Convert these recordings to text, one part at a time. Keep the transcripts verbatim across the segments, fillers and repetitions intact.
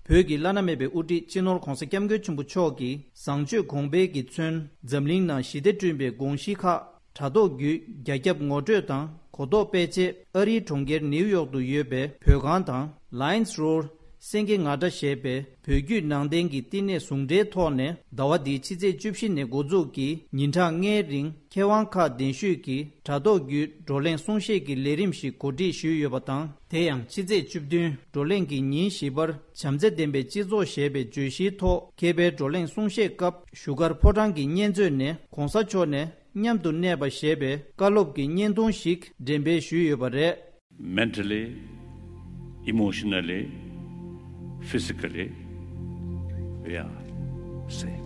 བོད་ཀྱི་བླ་ན་མེད་པའི་དབུ་ཁྲིད་སྤྱི་ནོར་༧གོང་ས་༧སྐྱབས་མགོན་ཆེན་པོ་མཆོག་གིས་བཟང་སྤྱོད་གོང་འཕེལ་གྱིས་མཚོན་འཛམ་གླིང་ནང་ཞི་བདེ་བསྐྲུན་པའི་དགོངས་གཞི་ཁག་དྲ་ཐོག་བརྒྱུད་རྒྱ་ཁྱབ་ངོ་སྤྲོད་དང་གོ་རྟོགས་སྤེལ་ཆེད་ཨ་རིའི་གྲོང་ཁྱེར་ནིའུ་ཡོག་ཏུ་ཡོད་པའི་བོད་ཁང་དང་Lions Road སེང་གེ་ང་འདྲ་ཞེས་པའི་བོད་བརྒྱུད་ནང་བསྟན་གྱི་བསྟི་གནས་ཟུང་འབྲེལ་ཐོག་ནས་ཟླ་བ་འདིའི་ཕྱི་ཚེས་བཅུ་བཞི་ནས་འགོ་འཛུགས་ཀྱིས་ཉིན་གྲངས་ལྔའི་རིང་མཁས་དབང་ཁག་གདན་ཞུས་ཀྱིས་དྲ་ཐོག་བརྒྱུད་བགྲོ་གླེང་གསུང་བཤད་ཀྱི་ལས་རིམ་ཞིག་གོ་སྒྲིག་ཞུས་ཡོད་པ་དང་། དེ་ཡང་ཕྱི་ཚེས་བཅུ་བདུན་བགྲོ་གླེང་གི་ཉིན་བཞི་པར་བྱམས་བརྩེ་ལྡན་པའི་སྤྱི་ཚོགས་ཞེས་པའི་བརྗོད་གཞིའི་ཐོག་མཁས་པའི་བགྲོ་གླེང་གསུང་བཤད་སྐབས་བཞུགས་སྒར་ཕོ་བྲང་གི་བརྙན་མཛོད་ནས་༧གོང་ས་མཆོག་ནས་མཉམ་དུ་གནས་པ་ཞེས་པའི་བཀའ་སློབ་ཀྱི་བརྙན་ཐུང་ཞིག་འགྲེམས་སྤེལ་ཞུས་ཡོད་པ་རེད། Mentally, emotionally, physically, we are safe.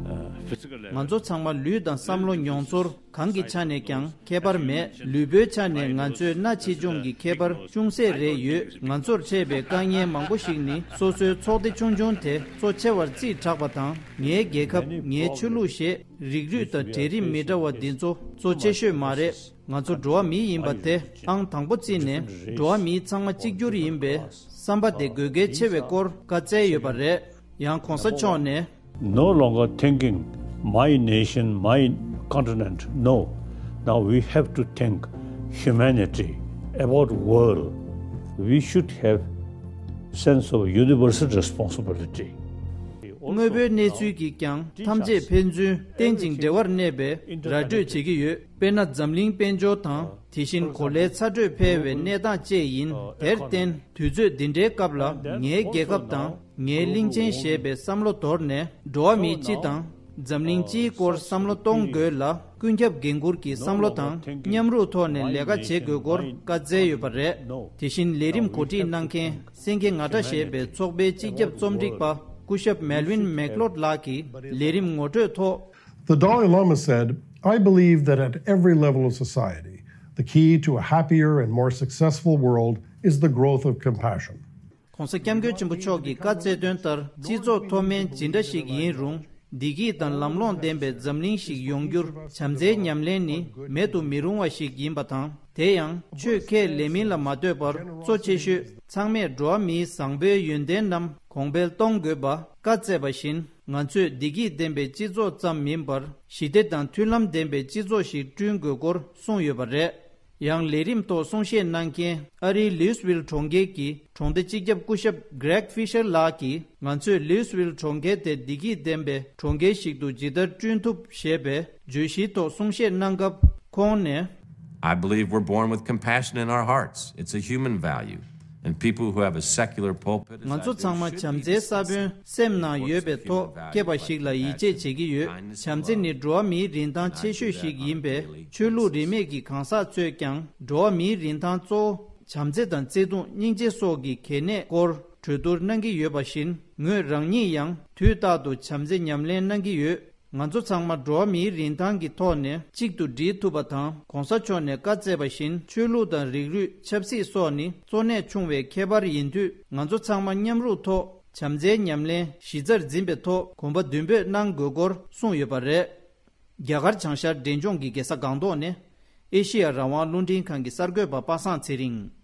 Uh, physical level. ང་ཚོ་ཚང་མ་ལུས་དང་བསམ་བློ་མྱོང་ཚོར་གང་གི་ཆ་ནས་ཀྱང་ཁྱད་པར་མེད། ལུས་པོའི་ཆ་ནས་ང་ཚོའི་སྣ་ཆེ་ཆུང་གི་ཁྱད་པར་ཅུང་ཟད་རེ་ཡོད། ང་ཚོར་འཕྲད་པའི་དཀའ་ངལ་མང་པོ་ཞིག་ནི་སོ་སོའི་ཚོགས་སྡེ་ཆུང་ཆུང་དེ་གཙོ་ཆེ་བར་རྩིས་དྲགས་པ་དང་། ངའི་རྒྱལ་ཁབ། ངའི་ཆོས་ལུགས་ཞེས་རིགས་རུས་དང་གྲལ་རིམ་མི་འདྲ་བ་འདི་ཚོ་གཙོ་ཆེ་ཤོས་མ་རེད། ང་ཚོ་འགྲོ་བ་མི་ཡིན་པ་དེ་ཨང་དང་པོ་བརྩིས་ནས་འགྲོ་བ་མི་ཚང་མ་གཅིག་གྱུར་ཡིན་པའི་བསམ་པ་དེ་དགོས་གལ་ཆེ་བའི་སྐོར་བཀའ་སྩལ་ཡོད་པ་རེད། ཡང་གོང་ས་མཆོག་ནས། No longer thinking my nation, my continent. No. Now we have to think humanity, about world. We should have sense of universal responsibility. དངོས་པོའི་གནས་ཚུལ་གྱིས་ཀྱང་ཐམས་ཅད་ཕན་ཚུན་རྟེན་ཅིང་འབྲེལ་བར་གནས་པའི་ར་སྤྲོད་བྱེད་ཀྱི་ཡོད། དཔེར་ན་འཛམ་གླིང་དཔལ་འབྱོར་དང་དེ་བཞིན་གོ་ལའི་ཚ་དྲོད་འཕེལ་བའི་གནས་སྟངས་བཅས་ཡིན། དེར་བརྟེན་དུས་ཚོད་འདི་འདྲའི་སྐབས་ལ་ངའི་རྒྱལ་ཁབ་དང་ངའི་གླིང་ཆེན་ཞེས་པའི་བསམ་བློ་དོར་ནས་འགྲོ་བ་མི་སྤྱི་དང་འཛམ་གླིང་སྤྱིའི་སྐོར་བསམ་བློ་གཏོང་དགོས་ལ། ཀུན་ཁྱབ་འགན་འཁུར་གྱི་བསམ་བློ་དང་མཉམ་རུབ་ཐོག་ནས་ལས་ཀ་བྱེད་དགོས་སྐོར་བཀའ་སྩལ་ཡོད་པ་རེད། དེ་བཞིན་ལས་རིམ་གོ་སྒྲིག་གནང་མཁན་སེང་གེ་ང་འདྲ་ཞེས་པའི་ཚོགས་པའི་སྤྱི་ཁྱབ་རྩོམ་སྒྲིག་པ་སྐུ་ཞབས་Melvin MacLeod ལགས་ཀྱིས་ལས་རིམ་ངོ་སྤྲོད་ཐོག The Dalai Lama said, I believe that at every level of society, the key to a happier and more successful world is the growth of compassion. ༧གོང་ས་༧སྐྱབས་མགོན་ཆེན་པོ་མཆོག་གིས་བཀའ་སྩལ་དོན་ལྟར་སྤྱི་ཚོགས་མཐོ་དམན་ཇི་འདྲ་ཞིག་ཡིན་རུང་། བདེ་སྐྱིད་དང་ལམ་ལྷོང་ལྡན་པའི་འཛམ་གླིང་ཞིག་ཡོང་རྒྱུར་བྱམས་བརྩེའི་ཉམས་ལེན་ནི་མེད་དུ་མི་རུང་བ་ཞིག་ཡིན་པ་དང་། དེ་ཡང་ཆོས་ཁས་ལེན་མིན་ལ་མ་ལྟོས་པར་གཙོ་ཆེ་ཤོས་ཚང་མས་འགྲོ་བ་མིའི་བཟང་པོའི་ཡོན་ཏན་རྣམས་གོང་འཕེལ་གཏོང་དགོས་པ་བཀའ་སྩལ་བ་བཞིན། ང་ཚོས་བདེ་སྐྱིད་ལྡན་པའི་སྤྱི་ཚོགས་ཙམ་མིན་པར་ཞི་བདེ་དང་མཐུན་ལམ་ལྡན་པའི་སྤྱི་ཚོགས་ཤིག་བསྐྲུན་དགོས་སྐོར་གསུངས་ཡོད་པ་རེད། ཡང་ལས་རིམ་ཐོག་གསུང་བཤད་གནང་མཁན་ཨ་རིའི་ལིའུ་སི་ཝིལ་གྲོང་ཁྱེར་གྱི་གྲོང་སྡེ་སྤྱི་ཁྱབ་སྐུ་ཞབས་Greg Fisher ལགས་ཀྱིས་ང་ཚོས་ལིའུ་སི་ཝིལ་གྲོང་ཁྱེར་དེ་བདེ་སྐྱིད་ལྡན་པའི་གྲོང་ཁྱེར་ཞིག་ཏུ་ཇི་ལྟར་བསྐྲུན་ཐུབ་ཞེས་པའི་བརྗོད་གཞིའི་ཐོག་གསུང་བཤད་གནང་སྐབས་ཁོང་ནས། I believe we're born with compassion in our hearts. It's a human value. And people who have a secular pulpit, as I do, should be the sense of human values like kindness and love. བྱམས་བརྩེ་ནི་འགྲོ་བ་མིའི་རིན་ཐང་ཆེ་ཤོས་ཤིག་ཡིན་པས་ཆོས་ལུགས་རིས་མེད་ཀྱི་གང་ཟག་ཚོས་ཀྱང་འགྲོ་བ་མིའི་རིན་ཐང་གཙོ་བོ་བྱམས་བརྩེ་དང་བརྩེ་དུང་སྙིང་རྗེ་སོགས་ཀྱི་གལ་གནད་སྐོར་གྲོས་བསྡུར་གནང་གི་ཡོད་པ་བཞིན། ངོས་རང་ཉིད་ཡང་དུས་རྟག་ཏུ་བྱམས་བརྩེ་ཉམས་ལེན་གནང་གི་ཡོད། ང་ཚོ་ཚང་མ་འགྲོ་བ་མིའི་རིན་ཐང་གི་ཐོག་ནས་གཅིག་ཏུ་སྒྲིལ་ཐུབ་པ་དང་། གོང་ས་མཆོག་ནས་བཀའ་སྩལ་བ་བཞིན་ཆོས་ལུགས་དང་རིགས་རུས་ཆབ་སྲིད་སོགས་ནི་གཙོ་གནད་ཆུང་བའི་ཁྱད་པར་ཡིན་དུས། ང་ཚོ་ཚང་མ་མཉམ་རུབ་ཐོག་བྱམས་བརྩེའི་ཉམས་ལེན་གཞི་རྩར་འཛིན་པའི་ཐོག་གོམ་པ་མདུན་སྤོས་གནང་དགོས་སྐོར་གསུངས་ཡོད་པ་རེད། རྒྱ་གར་བྱང་ཤར་འབྲས་ལྗོངས་ཀྱི་རྒྱལ་ས་སྒང་ཏོག་ནས་ཨེ་ཤེ་ཡ་རང་དབང་རླུང་འཕྲིན་ཁང་གི་གསར་འགོད་པ་པ་སངས་ཚེ་རིང་།